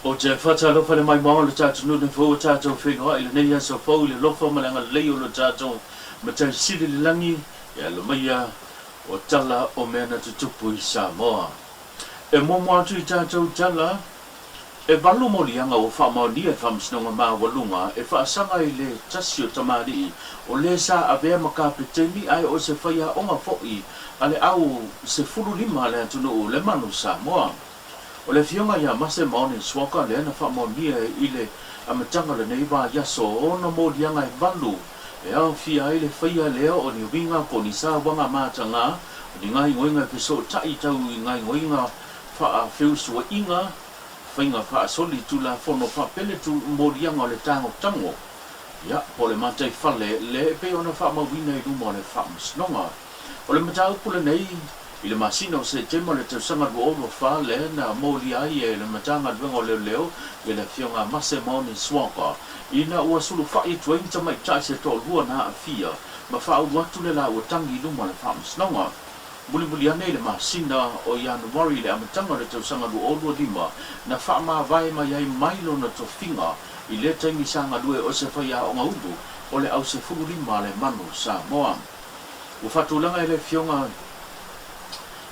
Ou te faatalofa i le maimoaga o le tatou nuu nei fou ua tatou feiloai i lenei aso fou i le alofa ma le agalelei o lo tatou Matai Sili i le lagi e alo maia o tala o mea na tutupu i Samoa. E muamua atu i tatou tala e valu moliaga ua faamaonia e le Faamasinoga Maualuga e faasaga i le tasi o tamalii o le sa avea ma kapeteni ae o se faiaoga foi a le au 15 a le atunuu le Manu Samoa. O le afioga ia Mase Maone Swaka lea na faamaonia i le amataga o lenei vaiaso ona moliaga e valu e aofia ai le faia lea o ni uiga po o ni sauaga mataga, o ni gaoioiga e fesootai tau i gaoioiga faafeusuaiga, faiga faasoli tulafono faapele moliaga o le tagotago, ia, po o le mataifale lea e pei ona faamauina i luma o le Faamasinoga. O le mataupu lenei, i le masina o Setema o le tausaga 2024 lea na molia ai e le Matagaluega o Leoleo ia le afioga Mase Maoni Swaka ina ua sulufai atu ai ni tamaitai se toalua na aafia ma faaulu atu le laua tagi i luma o le Faamasinoga. Mulimuli ane i le masina o Ianuari i le amataga o le tausaga 2025 na faamavae mai ai mai lona tofiga i lea taimi sa galue o se faiaoga ulu o le au 15 a le Manu Samoa. Ua faatulaga e le Afioga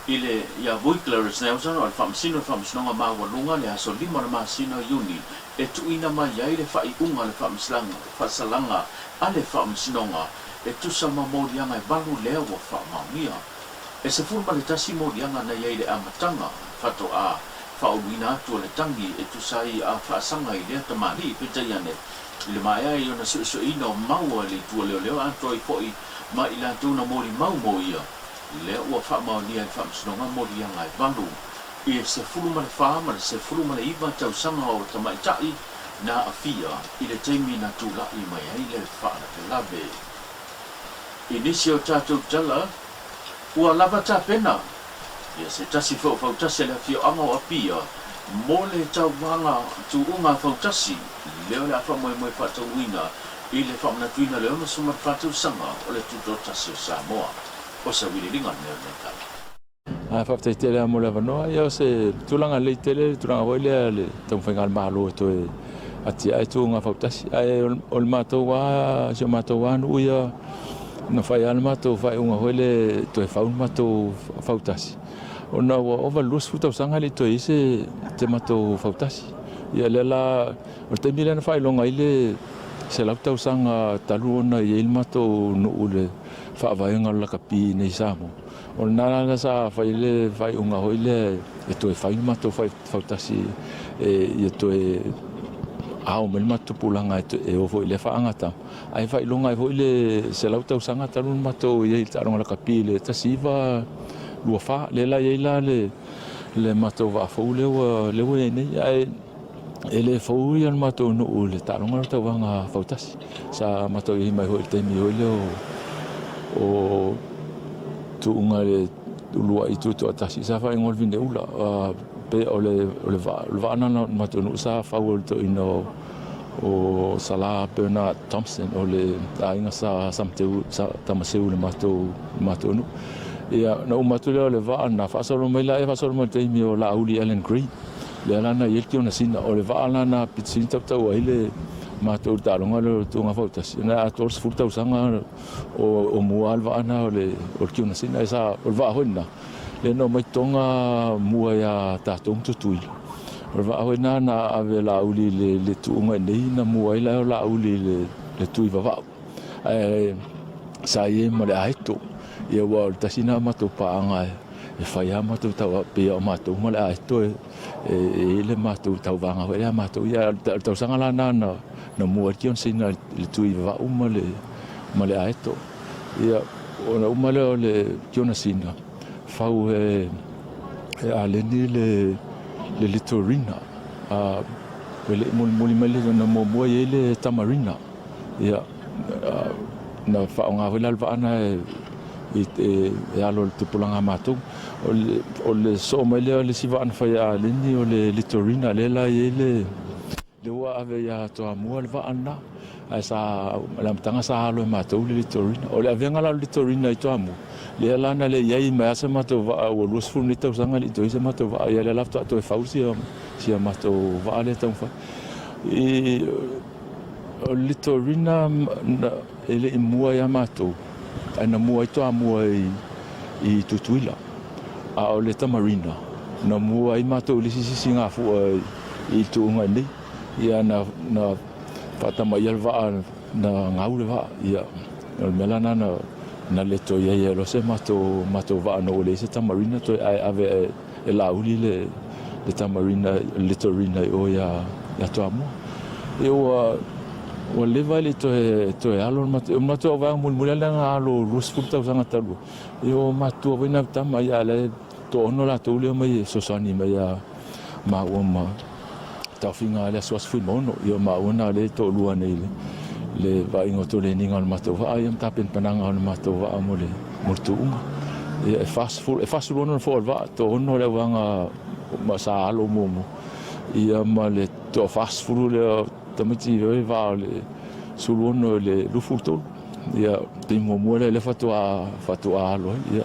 i le ia Vui Clarence Nelson o le Faamasino o le Faamasinoga Maualuga le aso 5 o le masina o Iuni e tuuina mai ai le faaiuga o le faasalaga a le Faamasinoga e tusa ma moliaga e valu lea ua faamaonia. E 11 moliaga na i ai i le amataga faatoa faauluina atu o le tagi e tusa ai a faasaga i lea tamalii peitai ane i le maea ai ona suesueina o mau a le itu o leoleo atoa ai foi ma i latou na molimau mo ia, lea ua faamaonia e le Faamasinoga moliaga e valu i le 14 ma le 19 tausaga o tamaitai na aafia i le taimi na tulai mai ai le faalavelave. I nisi o tatou tala, ua lava tapena ia se tasi faufau-tasi a le afioaga o Apia mo le tauvaga tuuga fautasi lea o le a faamoemoe faataunuuina i le faamanatuina o le 64 tausaga o le Tutoatasi o Samoa. O se auiliiliga lenei o lenei tala. Ae faafetai tele lava mo le avanoa. Ia o se tulaga lelei tele le tulaga foi lea le taumafaiga a le Malo e toe atiae tuuga fautasi. Ae o le matou lava, si o matou lava nuu ia, na fai lava le matou faaiuga foi lea e toe fau le matou fautasi, ona ua ova i le 20 tausaga e le i toe i ai se matou fautasi. Ia lea la, o le taimi lea na faailoga ai le 100 tausaga talu ona i ai le matou nuu i le faavaega o le lakapi i nei i Samoa. O lena la sa fai ai le faaiuga foi lea e toe fai le matou fautasi ia toe ao mai le matou tupulaga e o foi i lea faagatama. Ae faailoga ai foi le 100 tausaga talu ona matou i ai i le taaloga lakapi i le 1924. Lea la e i ai la le matou vaa fou lea ua i ai nei. Ae e le fou ia le matou nuu i le taaloga lea o tauvaga fautasi. Sa matou i ai mai foi i le taimi foi lea o tuuga i le uluai tutoatasi sa faaigoa o le Vineula. Pei o le vaa lena o le matou nuu sa fau e le toeaina o Sala Bernard Thompson o le aiga sa Tamaseu i le matou nuu. Ia na uma atu lea o le vaa lena faasolo mai lea faasolo mai i le taimi o Laauli Allan Green. Lea la na i ai le Tionasina, o le vaa la na pito sili tautau ai le matou taaloga lea o le Tuuga Fautasi. Na atoa le 10 tausaga o mua le vaa na o le Tionasina. E sa, o le vaa foi lena, lea na omai Toga mua ia tatou ma Tutuila. O le vaa foi lena na ave e Laauli i le tuuga i inei na mua ai la e Laauli i le tui vavau. Ae sa i ai ma le aeto. Ia aua o le tasi lena o matou paaga e fai lava matou tauvaga, pei o matou ma le aeto e i ai le matou tauvaga foi lea a matou. Ia o le tausaga la lena na mua ai le Johnson i le tui vavau ma le aeto. Ia ona uma lea o le Jonasina, fau e Aleni le Litorina. E le i mulimuli mai le na muamua i ai le Tamarina. Ia, na faaaoga foi la le vaa lena e alo i le tupulaga a matou. O le soo mai lea o le isi vaa na fai e Aleni o le Litorina lea la e i ai le, lea ua ave ia Toamua le vaa lena. Ae sa, o le amataga sa alo e matou le Litorina. O le avega la o le Litorina i Toamua, lea la na leai ai mai lava se matou vaa, ua 20 nei tausaga e le i toe i ai se matou vaa, ia lea la faatoa toe fau si a matou vaa lea e taumafai. I, o le Litorina e le i mua ia matou, ae na mua ai Toamua i Tutuila. A o le Tamarina, na mua ai matou i le isi sisigafua i le tuuga i inei. Ia na faatamaia le vaa, na gau le vaa. Ia, o le mea la lena na le toe i ai loa se matou vaa ona ua leai se tamarina toe ae ave e Laauli le tamarina, le litorina i o ia Toamua. Ia ua leva e le i toe alo le matou, o le matou vaega mulimuli lava lea na alo 20 tausaga talu ai. Ia ua matutua foi nai tama, ia a o la e toaono latou lea e omai e fesoasoani mai ia maua ma taofiga a le Aso Aso Fuimaono. Ia o maua na lea e toalua nei le vaaiga o toleniga o le matou vaa ia ma tapenapenaga o le matou vaa mo le tuuga. Ia e 40, e 46 nofoa o le vaa, toaono le auvaega ma sa alo muamua. Ia ma le toa 40 lea o tamaiti i vaa o le 16 i le 23. Ia taimi muamua lea lea faatoa alo ai.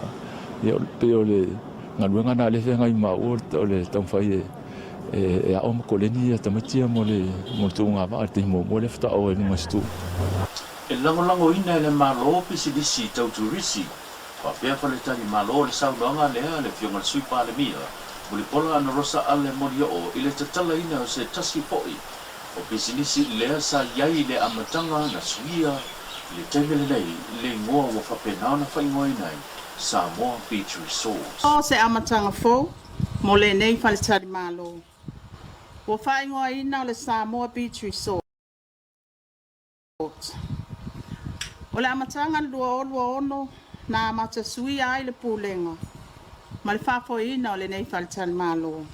Ia pei o le galuega lena lea e feagai ma maua o le taumafai e aoga ma koleni ia tamaiti ia mo le tuuga vaa i le taimi muamua lea faatoa oo ai i luga o se tuuga. E lagolagoina e le Malo pisinisi tau turisi faapea faletalimalo le saunoaga lea a le Afioga i le Sui Palemia, Mulipola Anarosa Ale Molioo i le tatalaina o se tasi foi o pisinisi lea sa i ai i le amataga na suia i le taimi lenei le igoa ua faapena ona faaigoaina ai Samoa Beach Resort. O se amataga fou mo lenei faletalimalo ua faaigoaina o le Samoa Beach Resort. O le amataga i le 2026 na amata suia ai le pulega ma le faafoeina o lenei faletalimalo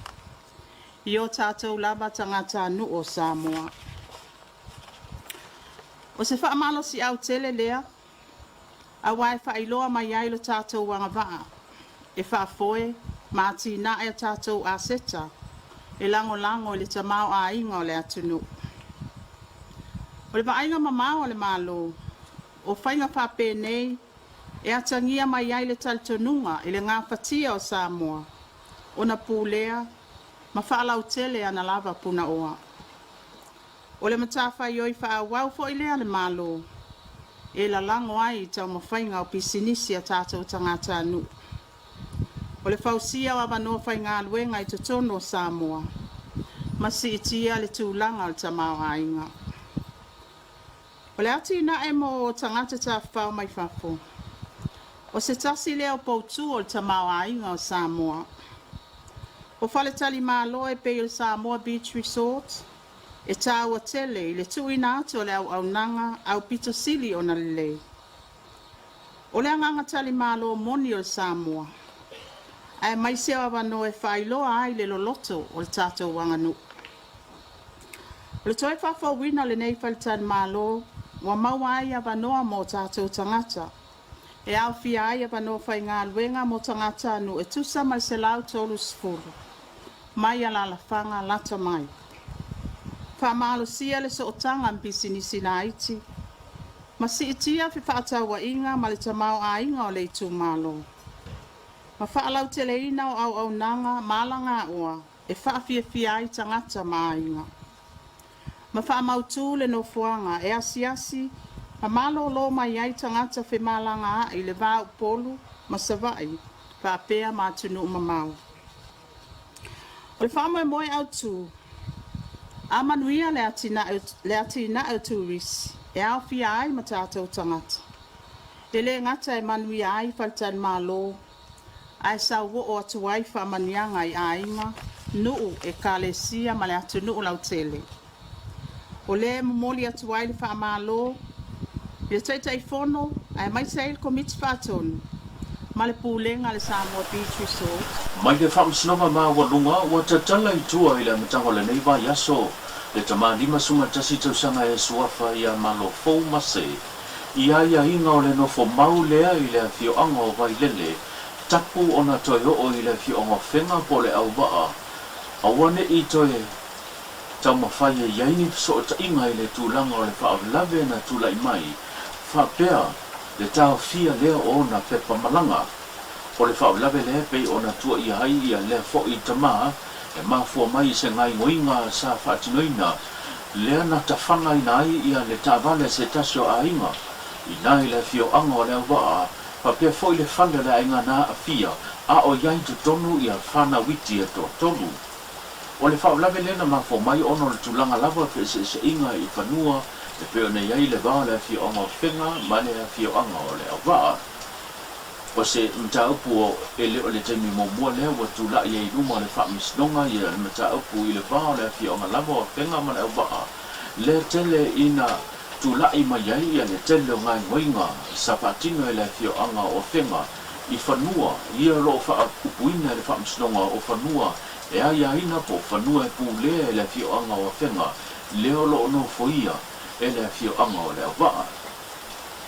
i o tatou lava tagatanuu o Samoa. O se faamalosiau tele lea aua e faailoa mai ai lo tatou agavaa e faafoe ma atinae a tatou aseta e lagolago i le tamaoaiga o le atunuu. O le vaaiga mamao a le Malo, o faiga faapenei e atagia mai ai le talitonuga i le gafatia o Samoa ona pulea ma faalautele ana lava punaoa. O le matafaioi faaauau foi lea a le Malo e lalago ai i taumafaiga o pisinisi a tatou tagatanuu, o le fausia o avanoa faigaluega i totonu o Samoa ma siitia le tulaga o le tamaoaiga. O le atinae mo tagata tafafao mai fafo, o se tasi lea o poutu o le tamaoaiga o Samoa. O faletalimalo e pei o le Samoa Beach Resort e taua tele i le tuuina atu o le auaunaga aupito sili ona lelei. O le agaga talimalo moni o le Samoa, aemaise o avanoa e faailoa ai le loloto o le tatou aganuu. O le toe faafouina o lenei faletalimalo ua maua ai avanoa mo o tatou tagata, e aofia ai avanoa faigaluega mo tagatanuu e tusa ma le 130 mai alalafaga lata mai. Faamalosia le sootaga ma pisinisi laiti, ma siitia fefaatauaiga ma le tamaoaiga o le itumalo, ma faalauteleina o auaunaga ma alagaoa e faafiafia ai tagata ma aiga, ma faamautu le nofoaga e asiasi ma malolo mai ai tagata femalagaai i le va o Upolu ma Savaii faapea ma atunuu mamao. O le faamoemoe autu, a manuia le atinae o turisi e aofia ai ma tatou tagata, e le gata e manuia ai faletalimalo, ae sauoo atu ai faamanuiaga i aiga, nuu, ekalesia ma le atunuu lautele. O lea e momoli atu ai le faamalo i le Taitaifono aemaise ai le Komiti Faatonu ma le Pulega a le Samoa Beach Resort. Mai le Faamasinoga Maualuga ua tatala i tua i le amataga o lenei vaiaso le tama 51 tausaga e suafa ia Malofou Mase i aiaiga o le nofo mau lea i le afioaga o Vailele tapu ona toe oo i le afioaga o Fega po o Leauvaa aua ne i toe. Taumafai e i ai ni fesootaiga i le tulaga o le faalavelave na tulai mai faapea le taofia lea o ona pepa malaga. O le faalavelave lea e pei ona tuuaia ai ia lea foi tama e mafua mai i se gaoioiga sa faatinoina lea na tafanaina ai ia le taavale a se tasi o aiga i ina i le afioaga o Leauvaa faapea foi le fale o le aiga na aafia a o i ai i totonu ia fanau iti e toatolu. O le faalavelave lea na mafua mai ona o le tulaga lava o feeseeseaiga i fanua e pei ona i ai le va o le afioaga o Afega ma le afioaga o Leauvaa. O se mataupu e le o le taimi muamua lea ua tulai ai i luma o le Faamasinoga ia le mataupu i le va o le afioaga lava o Afega ma Leauvaa, lea tele ina tulai mai ai ia le tele o gaoioiga sa faatino e le afioaga o Afega i fanua ia o lo o faaupuina e le Faamasinoga o Fanua e aiaina po o fanua e pulea e le afioaga o Afega lea o lo o nofoia e le afioaga o Leauvaa.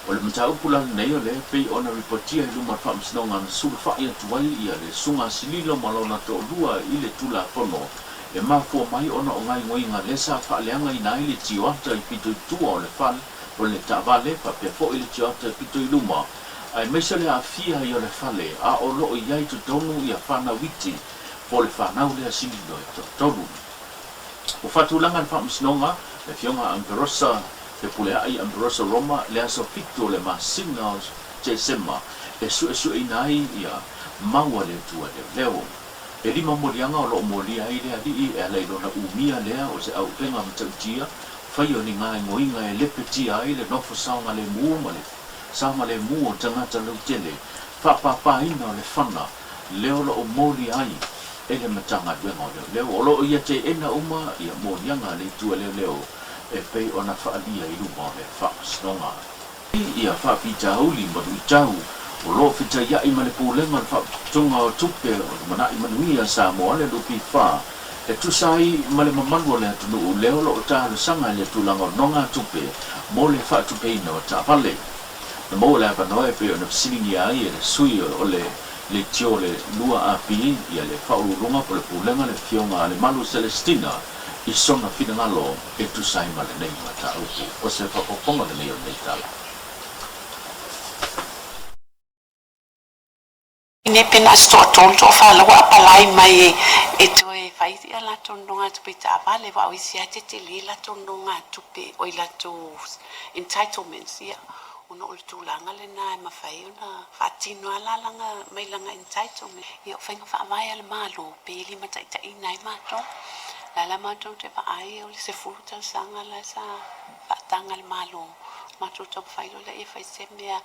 O le mataupu la lenei o lea e pei ona ripotia i luma o le Faamasinoga na sulufai atu ai ia le Susuga Sililo ma lona toalua i le Tulafono e mafua mai ona o gaoioiga lea sa faaleagaina ai le tioata i pito i tua o le fale o le taavale faapea foi le tioata i pito i luma aemaise o le aafia ai o le fale a o lo o i ai i totonu ia fanau iti po o le fanau lea Sililo e toatolu. Ua faatulaga le Faamasinoga le Afioga Amberosa Fepuleai Amberosa Roma le aso 7 o le masina o Tesema e suesueina ai ia mau a le Atua leoleo. E lima moliaga o lo o molia ai le alii e ala i lona umia lea o se auupega matautia, faia o ni gaoioiga e lepetia ai le nofo saogalemu ma le saogalemu o tagata lautele, faapapaina o le fana lea o lo o molia ai e le Matagaluega o Leoleo. O lo o ia teena uma ia moliaga a le Itu a Leoleo e pei ona faaalia i luma o le Faamasinoga. Ia faafitauli ma luitau o lo o fetaiai ma le Pulega o le Faapotopotoga o Tupe o Lumanai Manuia Samoa, le NPF, e tusa ai ma le mamalu o le atunuu lea o lo o talosaga i le tulaga o nogatupe mo le faatupeina o taavale. Na maua le avanoa e pei ona fesiligia ai e le sui o le Leitio le 2AP ia le Faauluuluga po o le Pulega le Afioga a Lemalu Celestina i sona finagalo e tusa ai ma lenei mataupu. O se faaopoopoga lenei o lenei tala. Nei pe na o se toatolu toafa ua apalai mai e toe fai a latou nonogatupe i taavale, aua o isi lava e tetele latou nonogatupe, oi latou entitlements, ia, ona o le tulaga lena e mafai ona faatino lava la laga mai laga entitlement. Ia, o faiga faavae a le Malo pe limataitaiina ai matou. O la la matou te vaai o le 10 tausaga la sa faataga e le Malo, matou taumafai loa lea e fai se mea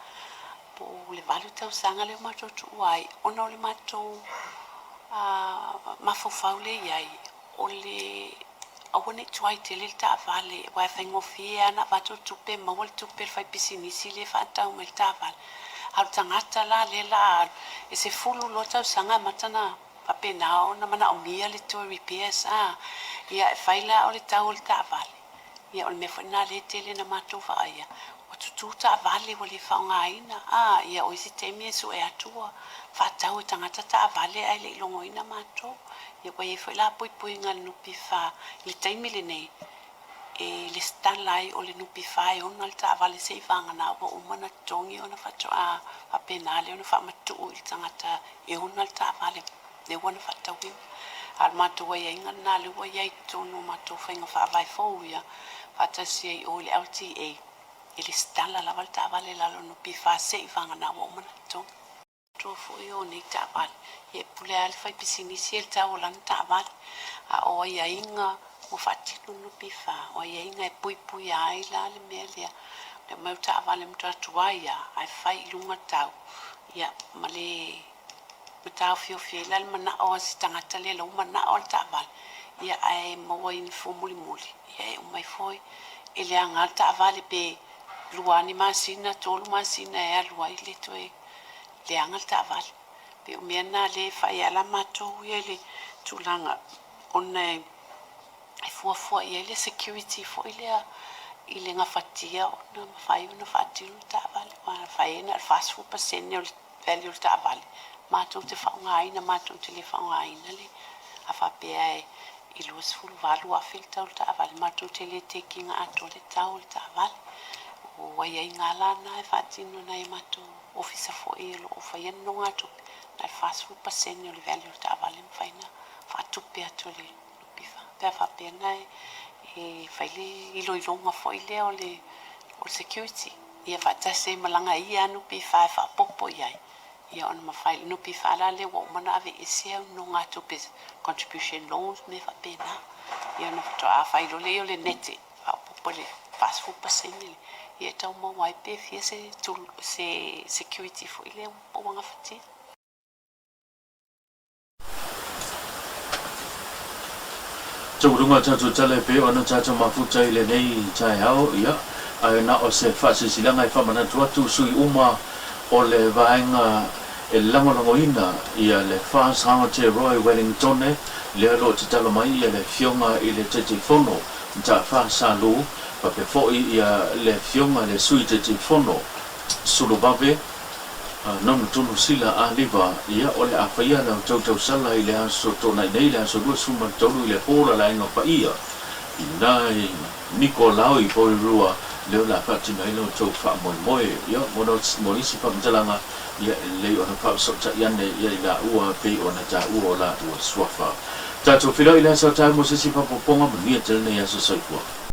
po o le 8 tausaga lea ua matou tuua ai, ona o le matou mafaufau lea i ai, o le aua ne i tuai tele le taavale, aua e faigofie lava ona avatu le tupe, maua le tupe a le faipisinisi lea e faatau mai le taavale. A o le tagata la lea la a alu, e 10 loa tausaga amata ona faapena ona manaomia le toe repairs a, ia e fai la o le tau o le taavale. Ia o le mea foi lena lea e tele ina matou vaaia, ua tutu taavale ua le faaaogaina, a, ia o isi taimi e sue atu ua faatau e tagata taavale ae le i logoina matou. Ia ua i ai foi la puipuiga a le NPF i le taimi lenei e lesitala ai o le NPF e ona le taavale se i vagana ua uma ona totogi ona faatoa faapena lea ona faamatuu i le tagata e ona le taavale lea ua na faatauina. A o le matou aiaiga lena lea ua i ai i totonu o matou faiga faavae fou ia, faatasi ai i o i le LTA, e lesitala lava le taavale i lalo o le NPF se i vagana ua uma ona totogi. Tua foi o nei taavale, ia e pule lava le faipisinisi ia i le tau o lana taavale. A o aiaiga ua faatino le NPF, o aiaiga e puipuia ai la le mea lea, le aumai o taavale matua tuai lava ae fai i luga tau, ia ma le mataofiofi ai la le manao a se tagata lea lou manao a le taavale, ia ae maua i ni fua mulimuli, ia e uma ifo e leaga lava le taavale pe 2 ni masina, 3 masina e alu ai le toe leaga le taavale. Pei o mea na lea e fai ai la matou ia i le tulaga ona e fuafua i ai le security foi lea i le gafatia ona mafai ona faatino le taavale. Aua a fai ai na o le 40% o le value o le taavale, matou te faaaogaina, matou te le faaaogaina le a faapea e. i $28,000 le tau o le taavale, matou te le take ina atoa le tau o le taavale. O aiaiga la na e faatino e nai a matou ofisa foi o lo o faia nonogatupe, na o le 40% o le value o le taavale e mafai ona faatupe atu e le NPF. Pe a faapea na e fai le iloiloga foi lea o le security ia faatasi ai ma lana ia NPF e faaopoopo i ai, ia ona mafai le NPF la lea ua uma ona aveese au nonogatupe contribution loans mea faapena, ia ona faatoa fai loa lea o le net faaopoopo i le 40% lea, ia e tau maua ai pe fia se security foi lea ua gafatia. Taualuga tatou tala e pei ona tatou mafuta i lenei taeao, ia, ae na o se faasilasilaga e faamanatu atu sui uma o le vaega e lagolagoina ia le FAS Aote Roy Wellingtone lea o lo o tatalo mai ia le Afioga i le Taitaifono Mataafa Sa Lu faapea foi ia le Afioga i le Sui Taitaifono Suluvave Nonu Tonu Sila Aliva, ia o le a faia lau tau tausala i le aso Toonai nei, le aso 23 i le po la Laenga Paia i nai Nikolao i Porirua, lea o le a faatino ai lo outou faamoemoe. Ia, mo mo nisi faamatalaga, ia, e lelei ona faafesootai ane ia i laua pei ona taua o laua suafa. Tatou feiloai i le aso a taeao mo se isi faaopoopoga, manuia tele nei aso. Soifua.